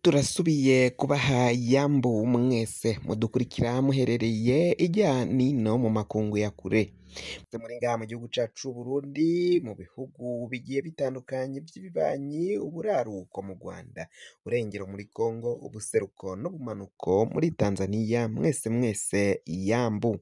Turasubiye kubaha yambu mwese mudukurikira muherereye irya nino mu makungu ya kure, muri ngaha mu gihugu cacu c'Uburundi, mu bihugu bigiye bitandukanye vy'ibibanyi, uburaruko mu Rwanda, uburengero muri Kongo, ubuseruko n'ubumanuko muri Tanzaniya, mwese mwese yambu.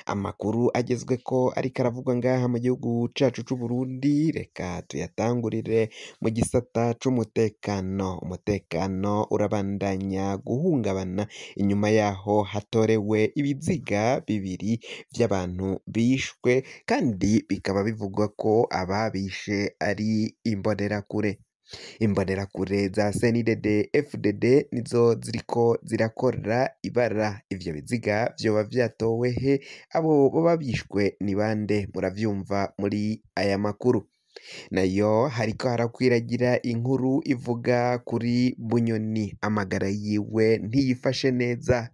Amakuru agezweko ariko aravugwa ngaha mu gihugu cacu c'Uburundi, reka tuyatangurire mu gisata c'umutekano. Umutekano urabandanya guhungabana inyuma yaho hatorewe ibiziga bibiri vy'abantu bishwe, kandi bikaba bivugwa ko ababishe ari imbonerakure. Imbonerakure za CNDD FDD nizo ziriko zirakora ibara. Ivyo biziga vyoba vyatowe he? Abo boba bishwe ni bande? Muravyumva muri aya makuru. Nayo hariko harakwiragira inkuru ivuga kuri Bunyoni, amagara yiwe ntiyifashe neza.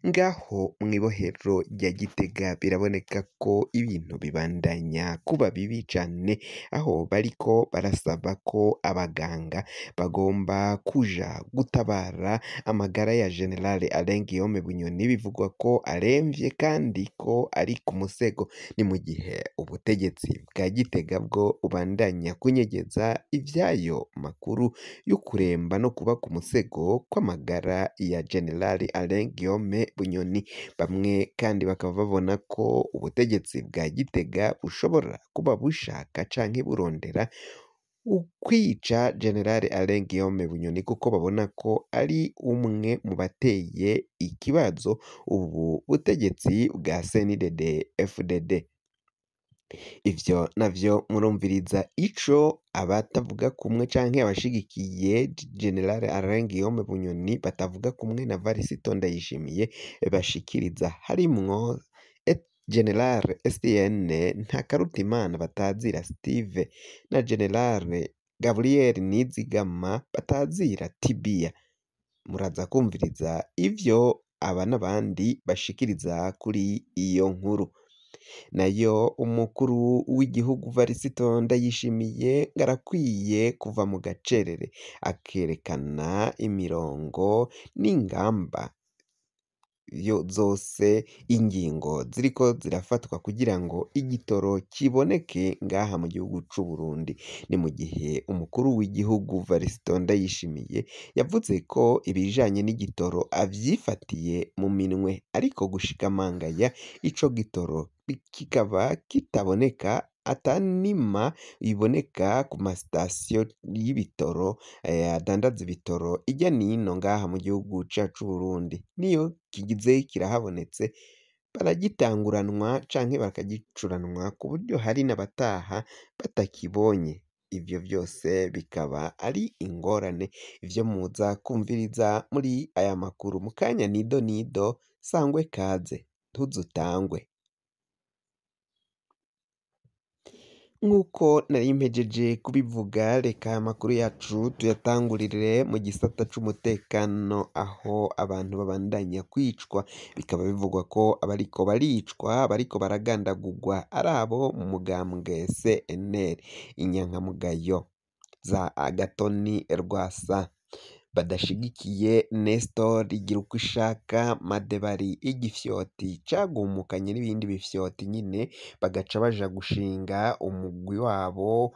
Ngaho mw'ibohero rya Gitega biraboneka ko ibintu bibandanya kuba bibi cane, aho bariko barasaba ko abaganga bagomba kuja gutabara amagara ya General Alain Guillaume Bunyoni, bivugwa ko aremvye kandi ko ari ku musego. Ni mu gihe ubutegetsi bwa Gitega bwo bubandanya kunyegeza ivyayo makuru y'ukuremba no kuba ku musego kw'amagara ya General Alain Guillaume Bunyoni. Bamwe kandi bakaba babona ko ubutegetsi bwa Gitega bushobora kuba bushaka canke burondera ukwica General Alain Guillaume Bunyoni, kuko babona ko ari umwe mu bateye ikibazo ubu butegetsi bwa CNDD FDD. Ivyo navyo murumviriza ico abatavuga kumwe canke abashigikiye General Alain Guillaume Bunyoni batavuga kumwe na Varisito Ndayishimiye bashikiriza, harimwo General Etienne Ntakarutimana batazira Steve na General Gabriel Nizigama batazira Tibia. Muraza kumviriza ivyo aba n'abandi bashikiriza kuri iyo nkuru. Nayo umukuru w'igihugu Varisito Ndayishimiye ngo arakwiye kuva mu gacerere akerekana imirongo n'ingamba zose, ingingo ziriko zirafatwa kugira ngo igitoro kiboneke ngaha mu gihugu c'Uburundi. Ni mu gihe umukuru w'igihugu Varisito Ndayishimiye yavuze ko ibijanye n'igitoro avyifatiye mu minwe, ariko gushika mangaya ico gitoro kikaba kitaboneka, atanima iboneka ku masitasiyo y'ibitoro adandaza ibitoro irya nino ngaha mu gihugu cacu c'Uburundi. Niyo kigize kirahabonetse baragitanguranwa canke bakagicuranwa ku buryo hari n'abataha batakibonye. Ivyo vyose bikaba ari ingorane. Ivyo muza kumviriza muri aya makuru mu kanya nido nido, sangwe kaze ntuzutangwe. Nk'uko nari mpejeje kubivuga, reka amakuru yacu tuyatangurire mu gisata c'umutekano, aho abantu babandanya kwicwa. Bikaba bivugwa ko abariko baricwa, bariko baragandagurwa ari abo mu mugambwe CNL, inyankamugayo za Agatoni Rwasa badashigikiye Nestor Girukwishaka Madebari, igifyoti cagumukanye n'ibindi bifyoti nyine, bagaca baja gushinga umugwi wabo,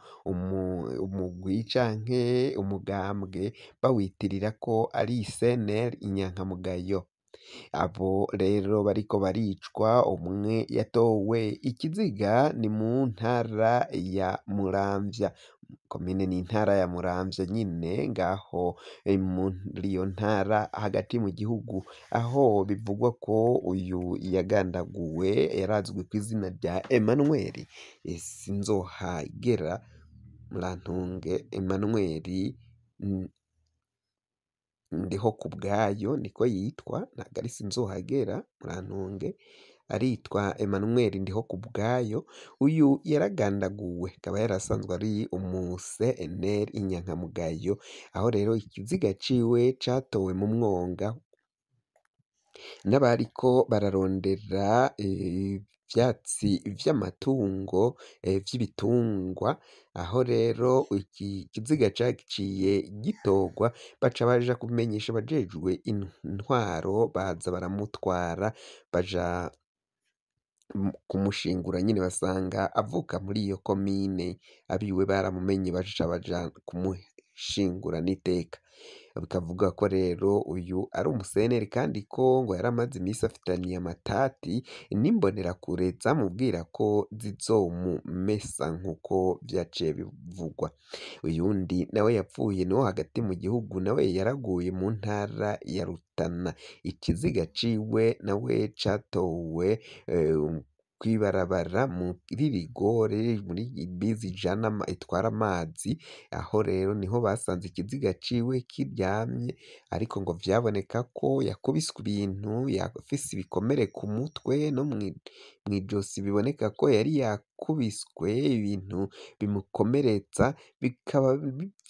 umugwi canke umugambwe bawitirira ko ari CNL inyankamugayo. Abo rero bariko baricwa, umwe yatowe ikiziga ni mu ntara ya Muramvya, komine n'intara ya Muramvya nyine ngaho muri iyo ntara hagati mu gihugu, aho bivugwa ko uyu yagandaguwe yarazwi kw'izina rya Emmanuel Sinzohagera. Murantunge, Emmanuel Ndiho kubwayo niko yitwa, ntabwo ari Sinzohagera, murantunge, aritwa Emmanuel Ndiho kubwayo. Uyu yaragandaguwe akaba yarasanzwe ari umu CNL inyankamugayo, aho rero ikiziga ciwe catowe mu mwonga n'abariko bararondera vyatsi vy'amatungo vy'ibitungwa, aho rero iki kiziga caciye gitorwa baca baja kubimenyesha abajejwe intwaro, baza baramutwara baja kumushingura nyene basanga avuka muri iyo komine, abiwe baramumenye baca baja kumushingura n'iteka. Bikavuga ko rero uyu ari umuseneri kandi ko ngo yaramaze imisi afitaniye amatati n'imbonerakure zamubwira ko zizomumesa nk'uko vyaciye bivugwa. Uyundi nawe yapfuye niwo hagati mu gihugu, nawe yaraguye mu ntara ya Rutana, ikiziga ciwe nawe catowe kw'ibarabara muri rigore muri bisi ijana itwara amazi, aho rero niho basanze ikiziga ciwe kiryamye, ariko ngo vyaboneka ko yakubiswe ibintu, yafise ibikomere ku mutwe no mw'ijosi, biboneka ko yari yakubiswe ibintu bimukomeretsa, bikaba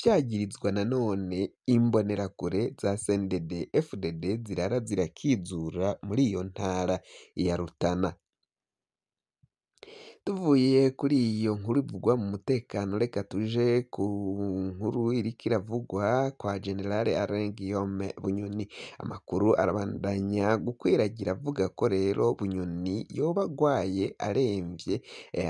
vyagirizwa nanone imbonerakure za CNDD FDD zirara zirakizura muri iyo ntara ya Rutana. Tuvuye kuri iyo nkuru ivugwa mu mutekano, reka tuje ku nkuru iriko iravugwa kwa General Alain Guillaume Bunyoni. Amakuru arabandanya gukwiragira avuga ko rero Bunyoni yoba agwaye aremvye,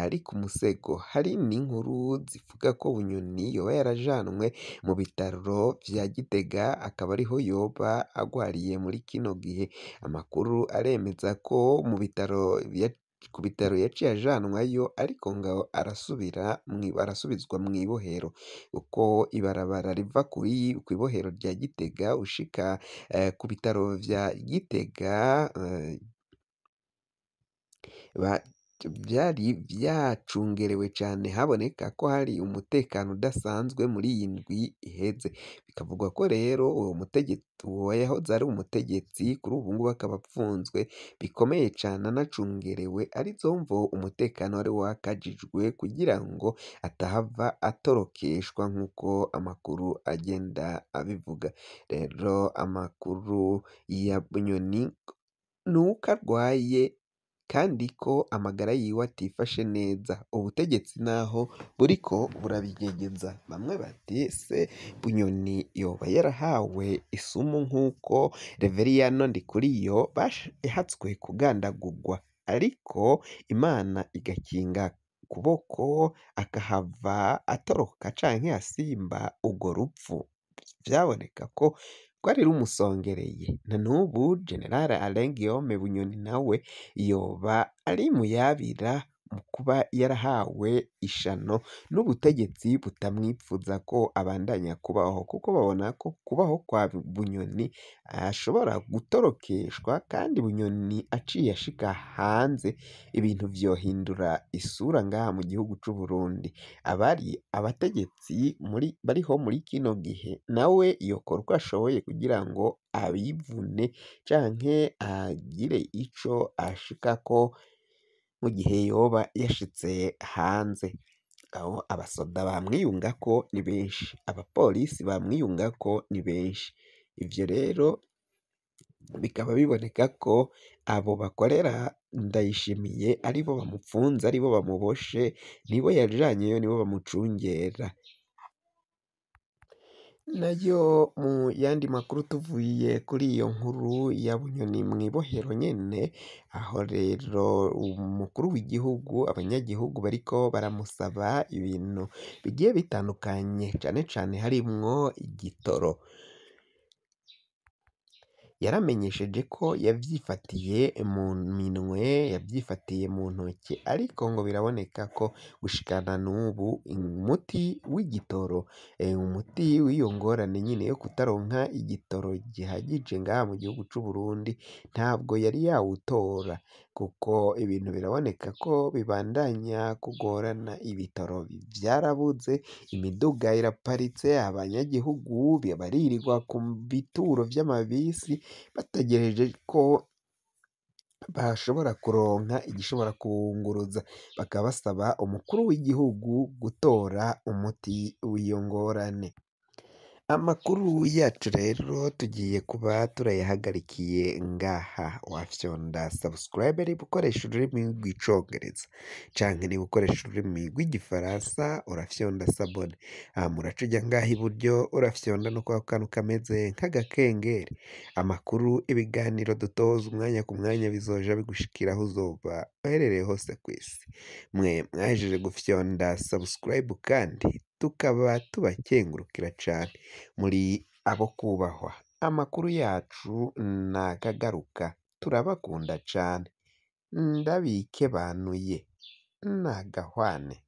ari ku musego. Hari n'inkuru zivuga ko Bunyoni yoba yarajanwe mu bitaro vya Gitega, akaba ariho yoba agwariye muri kino gihe. Amakuru aremeza ko mu bitaro ku bitaro yaciye ajanwayo, ariko ngo arasubizwa mw'ibohero, kuko ibarabara riva kw'ibohero rya Gitega ushika ku bitaro vya Gitega vyari vyacungerewe cane, haboneka ko hari umutekano udasanzwe muri iyi ndwi iheze. Bikavugwa ko rero uwo mutegetsi, uwo yahoze ari umutegetsi, kuri ubu ngubu akaba apfunzwe bikomeye cane, anacungerewe, arizo mvo umutekano wari wakajijwe kugira ngo atahava atorokeshwa nk'uko amakuru agenda abivuga. Rero amakuru ya Bunyoni nuko arwaye kandi ko amagara yiwe atifashe neza, ubutegetsi naho buriko burabinyegeza. Bamwe bati se Bunyoni yoba yarahawe isumu nk'uko Reveriyano Ndikuriyo yahatswe kugandagurwa, ariko Imana igakinga ukuboko akahava atoroka canke asimba urwo rupfu. Vyaboneka ko rwari rumusongereye. Na n'ubu General Alain Guillaume Bunyoni nawe yoba ari muyabira mu kuba yarahawe ishano n'ubutegetsi butamwipfuza ko abandanya kubaho, kuko babona ko kubaho kwa Bunyoni ashobora gutorokeshwa, kandi Bunyoni aciye ashika hanze ibintu vyohindura isura ngaha mu gihugu c'Uburundi. Abari abategetsi bariho muri kino gihe nawe yokora uko ashoboye kugira ngo abivune canke agire ico ashikako mu gihe yoba yashitse hanze. Aho abasoda bamwiyungako ni benshi, abapolisi bamwiyungako ni benshi. Ivyo rero bikaba biboneka ko abo bakorera Ndayishimiye aribo bamupfunze, aribo bamuboshe, nibo yajanyeyo, nibo bamucungera. Nayo mu yandi makuru tuvuye kuri iyo nkuru ya Bunyoni mw'ibohero nyene, aho rero umukuru w'igihugu abanyagihugu bariko baramusaba ibintu bigiye bitandukanye, cane cane harimwo igitoro. Yaramenyesheje ko yavyifatiye mu minwe, yavyifatiye mu ntoke, ariko ngo biraboneka ko gushikana n'ubu umuti w'igitoro, umuti w'iyo ngorane nyene yo kutaronka igitoro gihagije ngaha mu gihugu c'Uburundi, ntabwo yari yawutora, kuko ibintu biraboneka ko bibandanya kugorana. Ibitoro vyarabuze, imiduga iraparitse, abanyagihugu baririrwa ku bituro vy'amabisi bategereje ko bashobora kuronka igishobora kubunguruza, bakaba basaba umukuru w'igihugu gutora umuti w'iyo ngorane. Amakuru yacu rero tugiye kuba turayahagarikiye ngaha. Wafyonda subscribe niba ukoresha ururimi rw'icongereza, canke niba ukoresha ururimi rw'igifaransa urafyonda s'abonner. Hama uraca uja ngaha iburyo urafyonda no kwa kantu kameze nk'agakengeri. Amakuru, ibiganiro dutoza umwanya ku mwanya bizoja bigushikira aho uzoba uherereye hose kw'isi. Mwe mwahejeje gufyonda subscribe kandi tukaba tubakengurukira cane, muri abo kubahwa. Amakuru yacu nakagaruka, turabakunda cane, ndabikebanuye, nagahwane.